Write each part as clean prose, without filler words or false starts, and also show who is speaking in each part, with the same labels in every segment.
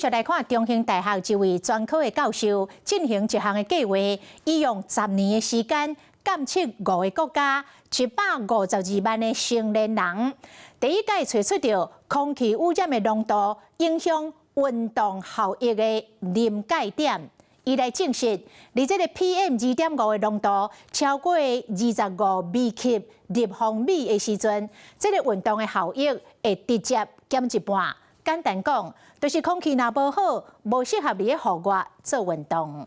Speaker 1: 續來看中興大學一位專科的教授進行一項的計劃，伊用10年的時間監測五個國家152萬的成年人，第一擺揣出著空氣污染的濃度影響運動效益的臨界點。伊來證實，佇這個 PM 2.5的濃度超過25微克立方米的時陣，這個運動的效益會直接減一半。簡單講，就是空氣若無好，無適合佇咧戶外做運動。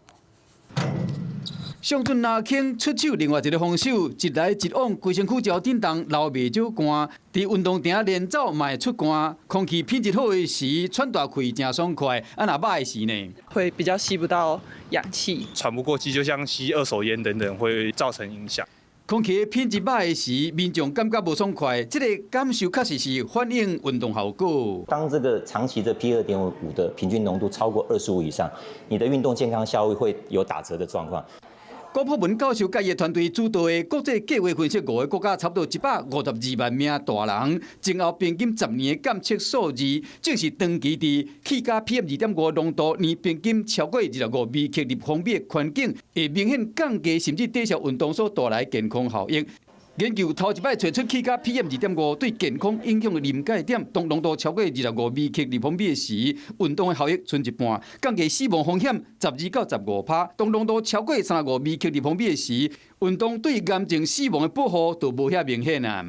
Speaker 2: 上陣林肯出手，另外一個防守，一來一往，規身軀焦震動，流袂少汗。佇運動場連走嘛會出汗，空氣品質好的時，喘大氣誠爽快。啊，若歹的時呢？
Speaker 3: 會比較吸不到氧氣，
Speaker 4: 喘不過氣，就像吸二手菸等等，會造成影響。
Speaker 2: 空氣品質歹的時，民眾感覺無爽快，這個感受確實是反映運動效果。
Speaker 5: 當這個長期的 PM 2.5的平均濃度超過25以上，你的運動健康效益會有打折的狀況。
Speaker 2: 郭柏文教授佮伊團隊主導的國際計劃分析五個國家差不多152萬名大人，前後平均十年的監測數字，證實長期佇氣甲 PM 2.5濃度年平均超過25微克立方米的環境，會明顯降低甚至抵消運動所帶來健康效益。研究頭一擺揣出氣甲 PM 二點五對健康影響的臨界點，當濃度超過25微克立方米的時，運動的效益賰一半，降低死亡風險12到15趴；當濃度超過35微克立方米的時，運動對癌症死亡的保護就無遐明顯啊。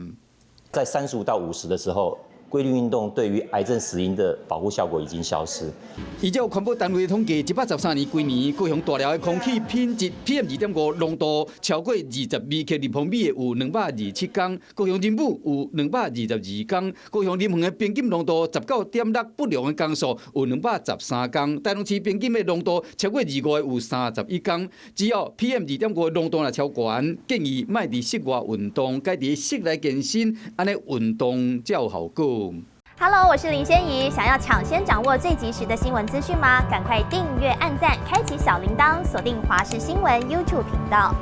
Speaker 5: 在35到50的時候，規律運動對於癌症死因的保護效果已經消失。
Speaker 2: 依照環保單位統計，113年規年高雄大寮的空氣品質 PM 2.5濃度超過20微克立方米的有227工，高雄仁武有222工，高雄林園的平均濃度19.6不良的工數有213工，台中市平均的濃度超過25的有31工。只要 PM 2.5濃度若超懸，建議莫佇室外運動，改佇室內健身，按呢運動才有效果。
Speaker 6: Hello，我是林仙怡。想要搶先掌握最及時的新聞資訊嗎？趕快訂閱、按讚、開啟小鈴鐺，鎖定華視新聞 YouTube 頻道。